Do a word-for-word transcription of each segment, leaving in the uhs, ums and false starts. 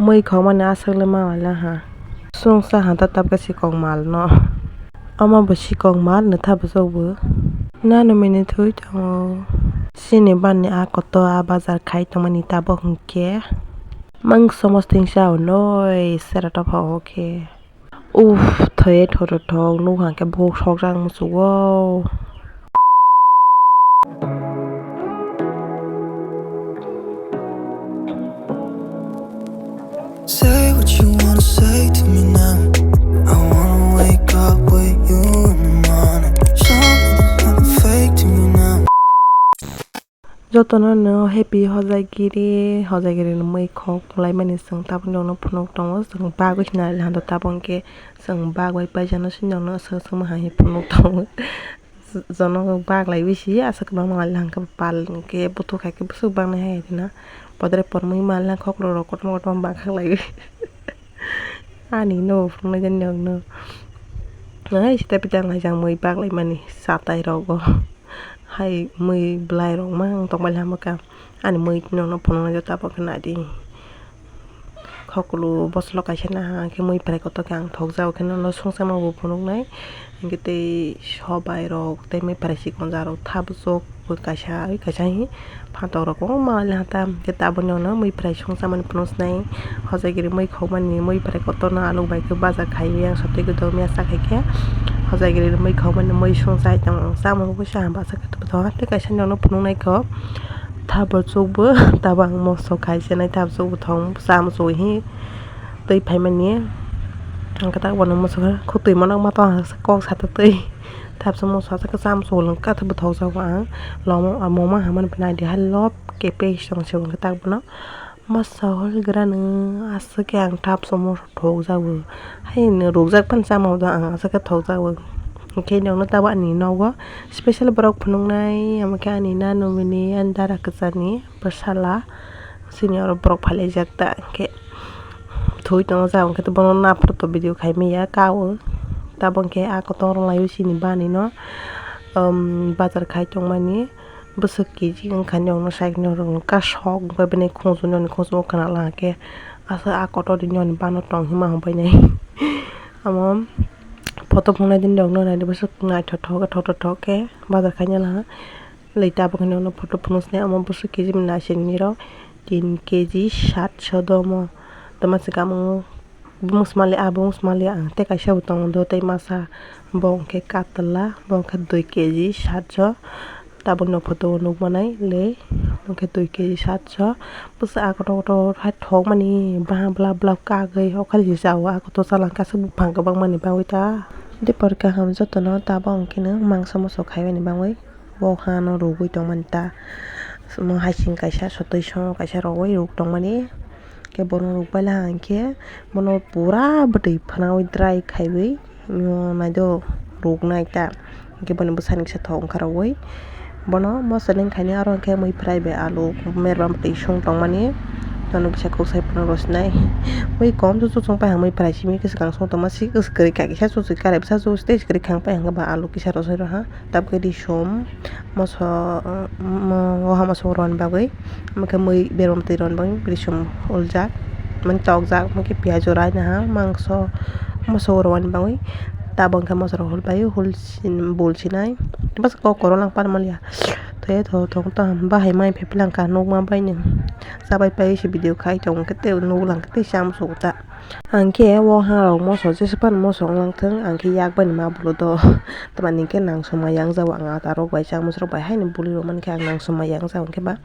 Mui khokmani aswk le ma wala ha. Sungsa ha ta tabukhe sikok mal no. Omo bo sikok mal no tha bwswk bo. Nano mini thui tongo. Chini bani a koto a bazar khai tongmani tabuk hinkhe. Mangso mosting sa o noi sera topha o khe. Uff, thoye thothothok, nukha khe bukhuk sokjak muchungo. Say what you wanna say to me now. I wanna wake up with you in the morning. Something happened fake to me now. Jotono no happy Hojagiri, Hojagiri ni mui khok laimani chwng tabuk nokno phunuk tongo, chwng bagwi hwnwi hwnda tabuk hwnkhe chwng bagwi paijano sinokno aswk aswk ma hai phunuk tongo. Jono bak lai bisi aswk kwbangma hwnkhe pal hwnkhe buthuk hai khe bwswk bang nai hai na podre pormwi manlai khoklo rok kotorma kotorma bang khaklaiwi. Ani no phunuknai jani nokno hai sita pita laijak mui bak laimani chatai rogo. Hai mui bwlai rok mang tongmani lama kha ani mui nokno phunuknai tabuk khe naidi. Khokolo bosolo kaisa naha khe mui prai kotor khe ang thokjak khe nono songchamo bo phunuknai hinkhe tei sobai rok tei mui prai chikonja rok thabjok bo kaisa kaisa hi phantok rok kwbangma manlai hata hinkhe tabuk nono mui prai songchamani phunuknai. Hojagiri mui khokmani mui prai kotorno aluk bai khe baja khaiwi ang sotwi khe dormiya cha khaikhe. Hojagiri mui khokmani mui songchai tong chamung busa basa khe tongthoha tei kaisa nokno phunuknai kho thabuk chukbo tabang moso khai chenai thabuk chukbo thong cha muchungwi hi twi phaimani. Ang khe tak bono muchungkha khutwi manok ma tong kok sata twi thabuk muchungkha cha muchungwi lwng kha tei bwthok jago ang lomo moma hamani phnai di hai lop khe page tong se bo khe tak bono. Masa hol grano aswk khe ang thap somo thok jago. Haino rukjak phano chama do ang aswk khe thok jago. Hinkhe nokno tabuk ani nogo special borok phunuknai, amo khe ani nano mini, ani dara kwchani bwsala. Chini oro borok phailaijak ta hinkhe thwi tongo jang hinkhe bono naphuru to video khai manya kao. Tabuk hinkhe a kotor laio chini bani no, um, bazar khai tongmani. Bwswk kg wngkha nokno side nokno kasok wngkha bini khungju nokni khungju wngkha nang khe aswk a kotor ni nokni bana tong hima hwnpai nai. Amo photo phunuknai dini rokno naidi bwswk naithothok khe thothothok khe bazar khaina laha. Lei tabuk hinwi photo phunuknai amo bwswk kg ni naisingni rok tin kg satsho do omo tei masa khe amo. Bumung sima le, ah, bumung sima le ang tei kaisa bo tongo do tei masa bo hwnkhe katla, bo hwnkhe dui kg satsho. Tabukni photo o nukmanai le hwnkhe dui kg satsho. Bwsa ah kotor kotor hai thokmani bahan bwlap bwlap kagwi okhai rijao ah kotor chalangkha aswk buphang kwbangmani bagwi ta. Dipor kaham jotono tabuk hwnkhe nwng mangso moso khaimani bagwi o hano rwgwi tongmani ta. Omo hasing kaisa sotwi song kaisa rwgwi rwk tongmani. Khe bono rwk paila hinkhe bono pura bwtwi phwnawi dry khaiwi, naido rwknai ta. Hinkhe boni bwsani kisa thok wngkha rwgwi. Bono moso ling khaini aro hinkhe mui phwrai bai alu merma bwtwi song tongmani. Bono kisa kok sai phano rwsinai. Mui kom chuchuk chwng pai ha mui phwrai simi khe swkang song tongma si kwswk kwrwi kha kisa chuchuk karai bwsa chuchuk tei kwrwi khang pai hwnkhe ba alu kisa rwsai rwha. Tabukhe risom moso, mo-, waha moso rwani bagwi, omo khe mui berma twi rwani bagwi risom uljak, mani tokjak, omo khe piyaj rwnaha, mangso moso rwani bagwi, tabuk khe moso rok hulbai, hul sin-, bul sinai, bwswk kok kwrwnglang pan manliya, thwi thok thok tong bahai mai phai phlangkha nukma bai nwng chabai pai se video khai tongo khe tei nuklang khe tei cham sugo ta. Ang khe o ha rok moso jesa phano moso wng lang thung, ang khe yak bai ni ma bulu do. Tamani khe nang soma yang jago ang ata rok bai, chamus rok bai haino buli rok man khe ang nang soma yang jago, hwnkhe ba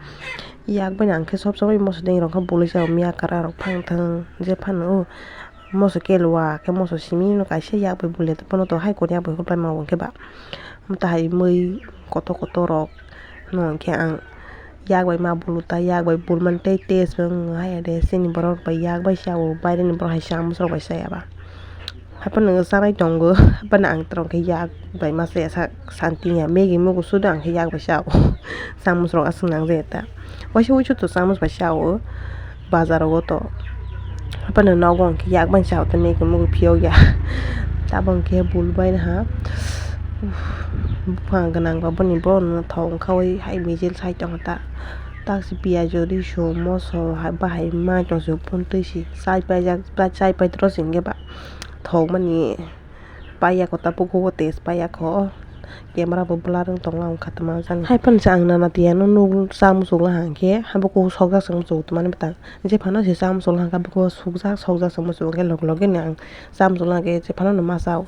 yak bai ni ang khe sob somoi moso deng rok khe buli jago, miya kara rok phang thung je phano o moso kelwa khe moso simi no kaisa yak bai buli ya, phano to hai kok yak bai hor pai ma o hwnkhe ba. Omo tahai mui kotor kotor rok no hwnkhe ang yak bai ma bulu ta, yak bai bul mani tei taste bo wng ya de. Chini borok rok bai yak bai cha o, baireni borok hai chamus rok bai cha ya ba. Haphano chanai tongo, haphano ang toro khe yak bai ma cha ya, sa-, santi ya. Maggie mugo sudo ang khe yak bai cha o, chamus rok aswk nang ja ya ta. Waisa wuisu to chamus bai cha o. Bazar rogo to. Haphano nogo hwnkhe yak bai cha o tei mekhe mugo phiyok ya. Tabuk hwnkhe bul bai ha. Uff, buphang gwnang ba boni bo no thok wngkha oi hai mijil sai tongo ta. Taksi piyaj o riso moso hai bahai mai tongsi phun twi si chai paijak chai pai tro si hwnkhe ba thok mani paiya kho ta bukugo test paiya kho camera bo blur wng tong lang kha tama jani hai phano se ang nana tiya no nuk cha muchung laha hwnkhe bukugo sokjak se muchung tongmani bwtang je phano se cha muchung laha hwnkhe bukugo sukjak sokjak se muchung hwnkhe log logini ang cha muchung laha hwnkhe je phano no masa o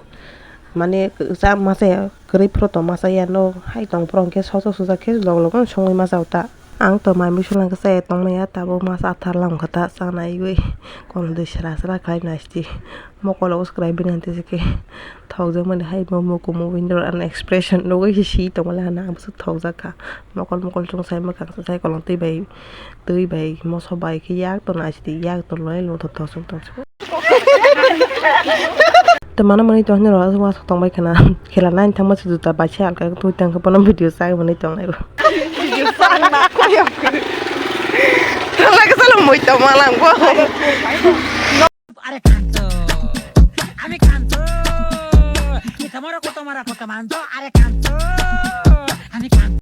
mane cha masa ya. Kwrwi phuru tongma chaya no hai tong phuru hwnkhe sojak sojak khe log log no songwi ma chao ta. Ang to mai mui songlang khe chaya tongmaya tabuk ma cha thar lang kha ta cha naiwi kolom twi sra sra khlai naisti mokolo swkrai bini hwnte se khe thokjak mani hai bo muku mubi nw ano expression nugwi se si tongmani hwnna ang bwswk thokjak kha mokol mokol chwng sai mwkhang sai kolom twi bai twi bai moso bai khe yak to naisti yak to loi lung thok thok sung tong. Tei mano manwi tong hwnwi rw aswk uansuk tong bai khwna khela nai thangma se juta bai se alka twi tang khe bono video chai manwi tong lai bo. Video chang na khoyok. Thangla khe salo moi tong ma lang bo. Are kanto, ami kanto, kita mara kota mara kota manto, are kanto, ami kanto.